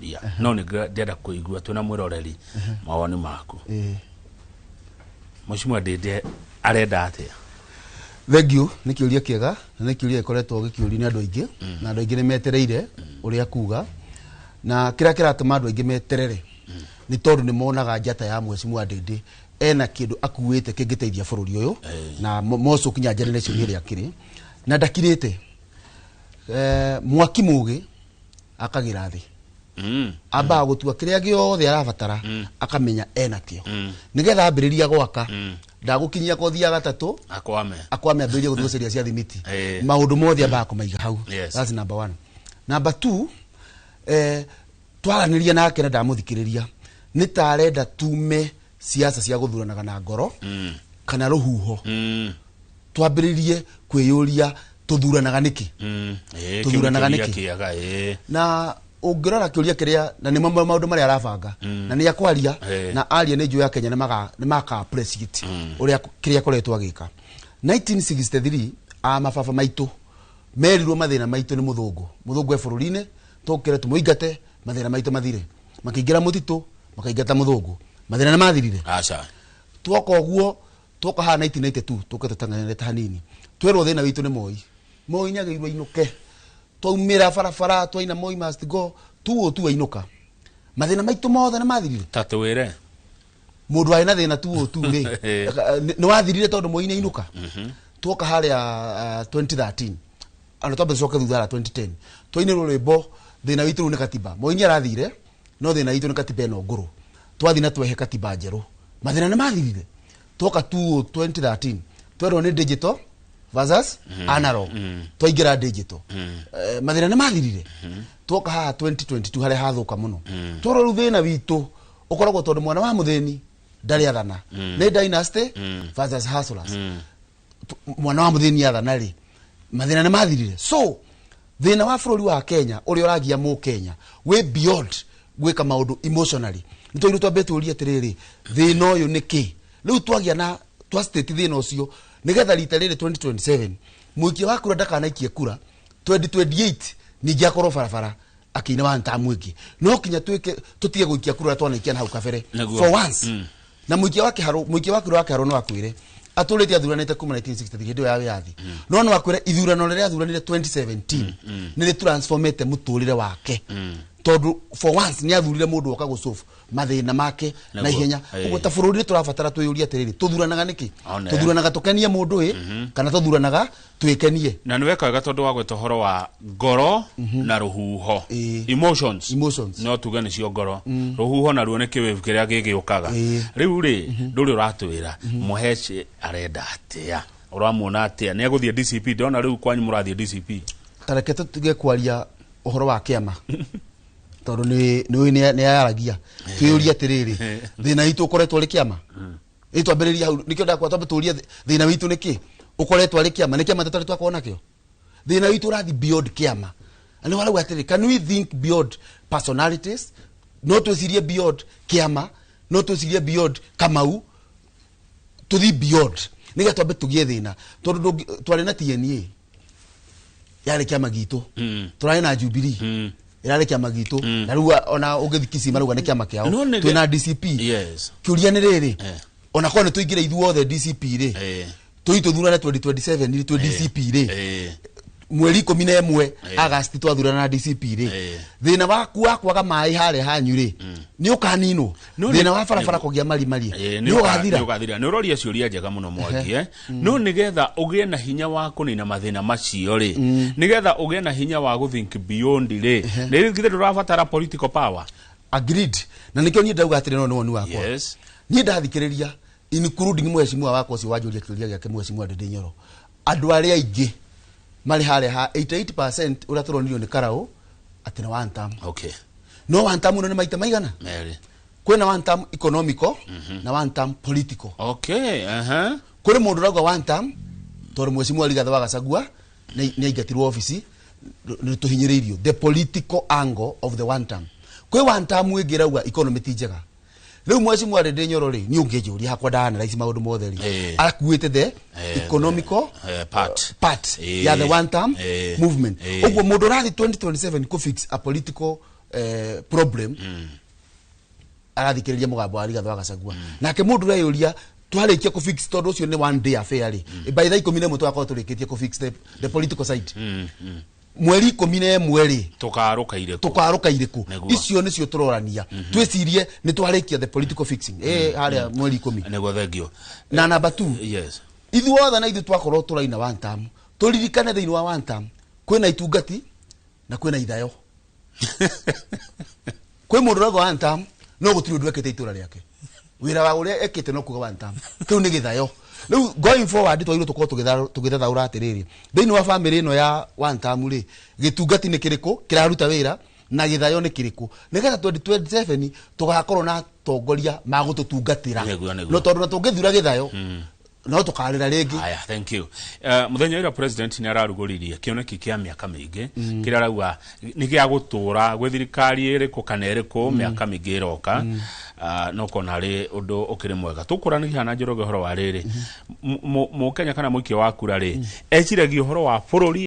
Kũria no nĩ ndĩrenda kũigua twĩna mwĩroreri mawoni maku. Mheshimiwa Ndindi arenda atĩa? Thank you, nĩ kĩũria kĩega na nĩ kĩũria gĩkoretwo gĩkĩũrio nĩ andũ aingĩ, na andũ aingĩ nĩ metereire ũrĩa kuga, na kĩrĩa kĩratũma andũ aingĩ meterere nĩ tondũ nĩ monaga njata ya Mheshimiwa Ndindi ena kĩndũ akuĩte kĩngĩteithia bũrũri ũyũ na moco kinya generation ĩrĩa akĩrĩ na ndakirĩte. Mwaki mũgĩ akagĩra thĩ, ambaga gũtua kĩrĩa gĩothe arabatara, akamenya enakĩo nĩgetha ambĩrĩria gwaka ndagũkinyia kothi ya gatatũ akwame. Akwame ambĩrĩrie gũthiĩ gũcaria cia thimiti. Maũndũ mothe ambaga kũmaiga hau. That's number one. Number two, twaranĩria nake na ndamũthikĩrĩria nĩ ta arenda tume siasa cia gũthuranaga na ngoro kana rũhuho, twambĩrĩrie kwĩyũria tũthuranaga nĩkĩ. Tũthuranaga kĩu nĩ nĩkĩ? Kĩega, ĩĩ. Na ũngĩrora kĩũria kĩrĩa na nĩmo maũndũ marĩa arabanga na nĩ akwaria na aria nĩ njũĩ ya Kenya nĩ maka appreciate ũrĩa kĩrĩa akoretwo agĩka. 1963 a mababa maitũ merirwo mathĩna maitũ nĩ mũthũngũ, mũthũngũ e bũrũri-inĩ, tũkĩre tũmũingate mathĩna maitũ mathire. Makĩingĩra mũtitũ makaingata mũthũngũ, mathĩna nĩ mathirire? Aca. Twoka ũguo twoka haha 1992 tũke tũtang'anĩte hanini, twerwo thĩna witũ nĩ Moi, Moi nĩagĩrĩirwo ainũke. Twaumĩra barabara twaina "Moi must go", tuo tu ainũka, mathĩna maitũ mothe nĩ mathirire? Ta twĩre. Mũndũ arĩ na thĩna tuo tu rĩ, nĩ wathirire tondũ Moi nĩ ainũka? Twoka harĩa 2013, andũ twambe tũcoke thutha harĩa 2010, twainĩrwo rwĩmbo thĩna witũ rĩu nĩ katiba. Moi nĩ arathire no thĩna witũ nĩ katiba ĩno ngũrũ. Twathi na twehe katiba njerũ, mathĩna nĩ mathirire? Twoka tu 2013 twerwo nĩ digital versus analog, twaingĩra digital, mathĩna nĩ mathirire? Twoka haha 2022 harĩa hathũka mũno, twerwo rĩu thĩna witũ ũkoragwo tondũ mwana wa mũthĩni ndarĩ athana, nĩ dynasty versus hustlers. Mwana wa mũthĩni athana rĩ, mathĩna nĩ mathirire? So thĩna wa bũrũri wa Kenya ũrĩa ũragia mũkenya wĩ beyond gwĩka maũndũ emotionally. Nĩ twagĩrĩirwo twambe tũrie atĩrĩrĩ, thĩna ũyũ nĩ kĩ? Rĩu twagĩa na twa state thĩna ũcio nĩgetha rita rĩrĩ 2027 mũikia wa kura ndakanaikie kura 2028 ningĩ akorwo barabara akĩina one term ĩngĩ. No kinya twĩke tũtige gũikia kura twanaikia na hau kabere. Nĩguo. For once na mũikia wa kĩharũ, mũikia wa kura wa kĩharũ no akwĩre atũrĩte athuranĩte kuma 1963 hĩndĩ ĩyo ya wĩyathi, no akwĩre ithurano rĩrĩa athuranire 2017 nĩ rĩtransformete mũtũrĩre wake, tondũ for once nĩ athurire mũndũ woka gũsolve mathĩna make na ihenya. Ũguo ta bũrũri nĩ tũrabatara twĩyũrie atĩrĩrĩ, tũthuranaga nĩkĩ? One. Tũthuranaga tũkenie mũndũ ĩ kana tũthuranaga twĩkenie? Na nĩ weka wega tondũ wa gweta ũhoro wa ngoro na rũhuho. Emotions. Emotions. No tuge nĩcio ngoro, rũhuho naruo nĩ kĩwĩvu kĩrĩa gĩgĩũkaga. Rĩu rĩ ndũrĩ ũratwĩra mũheci arenda atĩa, ũramuona atĩa, nĩ egũthiĩ DCP? Ndona rĩu kwanyu mũrathiĩ DCP. Tareke tũtige kwaria ũhoro wa kĩama tondũ nĩ nĩ ayaragia. Twĩyũrie atĩrĩrĩ, thĩna witũ ũkoretwo ũrĩ kĩama? Ĩ twambĩrĩria hau nĩkĩo ndakwa twambe tũrie thĩna witũ nĩkĩ ũkoretwo arĩ kĩama? Nĩ kĩama tũtarĩ twakorwo nakĩo. Thĩna witũ ũrathi beyond kĩama na nĩ warauga atĩrĩ, can we think beyond personalities? No twĩcirie beyond kĩama, no twĩcirie beyond Kamau, tũthi beyond nĩgetha twambe tũgĩe thĩna tondũ twarĩ na TNA yarĩ kĩama gitũ, tũrarĩ na Jubilee ĩrarĩ kĩama gitũ, na rĩu ona ũngĩthi Kisii marauga nĩ kĩama kĩao. No Twĩna DCP. Kĩũria nĩ rĩrĩ, ona korwo nĩ tũingĩre ithuothe DCP rĩ, tũi tũthurane 2027 rĩ, twĩ DCP rĩ, mweri 11 Agasti twathurana na DCP rĩ, thĩna waku wa kwaga maĩ harĩa hanyu rĩ, nĩ ũkaninwo? No Thĩna wa barabara kũgĩa marima rĩ, nĩ ũgathira? Nĩ ũgathira? Nĩ ũroria ciũria njega mũno Mwangi, eh? No nĩgetha ũgĩe na hinya wa kũnina mathĩna macio rĩ, nĩgetha ũgĩe na hinya wa gũthink beyond rĩ, nĩ githĩ ndũrabatara political power? Agreed, na nĩkĩo niĩ ndauga atĩrĩ, no nĩ woni wakwa. Niĩ ndathikĩrĩria including mheshimiwa wakwa ũcio wanjũria kĩũria gĩake, Mheshimiwa Ndindi Nyoro, andũ arĩa aingĩ marĩ harĩa ha 88% ũrĩa tũronirio nĩ Karau atĩ nĩ one term. No one term ĩno nĩ maita maigana? Merĩ. Kwĩna one term economical na one term political. Kũrĩ mũndũ ũrauga one term tondũ Mheshimiwa Rigathĩ wa Gachagua nĩ aingatirwo obici, nĩ tũhinyĩrĩirio, the political angle of the one term. Kwĩ one term ĩngĩ ĩrauga economy ti njega. Rĩu Mheshimiwa Ndindi Nyoro rĩ, niĩ ũngĩnjũria hakwa nda analyze maũndũ mothe rĩ, akuĩte the economical part. Part ya the one term movement. Ũguo mũndũ ũrathiĩ 2027 kũ fix a political problem arathikĩrĩria mũgambo wa Rigathĩ wa Gachagua. Nake mũndũ ũreyũria, twarĩkia kũ fix, tondũ ũcio nĩ one day affair rĩ, by thaa 11 tũgakorwo tũrĩkĩtie kũ fix the political side, mweri 11 rĩ, Tũkarũka irĩkũ? Tũkarũka irĩkũ? Nĩguo. Icio nĩcio tũrorania, twĩcirie nĩ twarĩkia the political fixing harĩa mweri 10. Nĩguo, thengio. Na namba 2, ithuothe na ithuĩ twakorwo tũraina one term, tũririkane thĩinĩ wa one term kwĩna itungati na kwĩna ithayo. Kwĩ mũndũ ũrauga one term, no gũtirĩ ũndũ ekĩte itũra rĩake. Wĩra wa ũrĩa ekĩte no kuga one term, kĩu nĩ gĩthayo. Rĩu going forward twagĩrĩirwo tũkorwo tũgĩthathaũra atĩrĩrĩ, thĩinĩ wa family ĩno ya one term rĩ, gĩtungati nĩ kĩrĩkũ kĩraruta wĩra na gĩthayo nĩ kĩrĩkũ, nĩgetha 2027 tũgakorwo na atongoria magũtũtungatĩra. Nĩguo. No tondũ na tũngĩthura gĩthayo, no tũkarĩra rĩngĩ. Haya, thank you. Muthenya ũrĩa president nĩ ararugũririe kĩoneki kĩa mĩaka mĩingĩ kĩrĩa arauga nĩ gĩa gũtũra gwĩ thirikari ĩrĩkũ kana ĩrĩkũ mĩaka mĩingĩ ĩroka, no kona arĩ ũndũ ũkĩrĩ mwega. Tũkũranagia na Njoroge ũhoro wa rĩrĩ, Mũkenya kana mũikia wa kura rĩ, eciragia ũhoro wa bũrũri.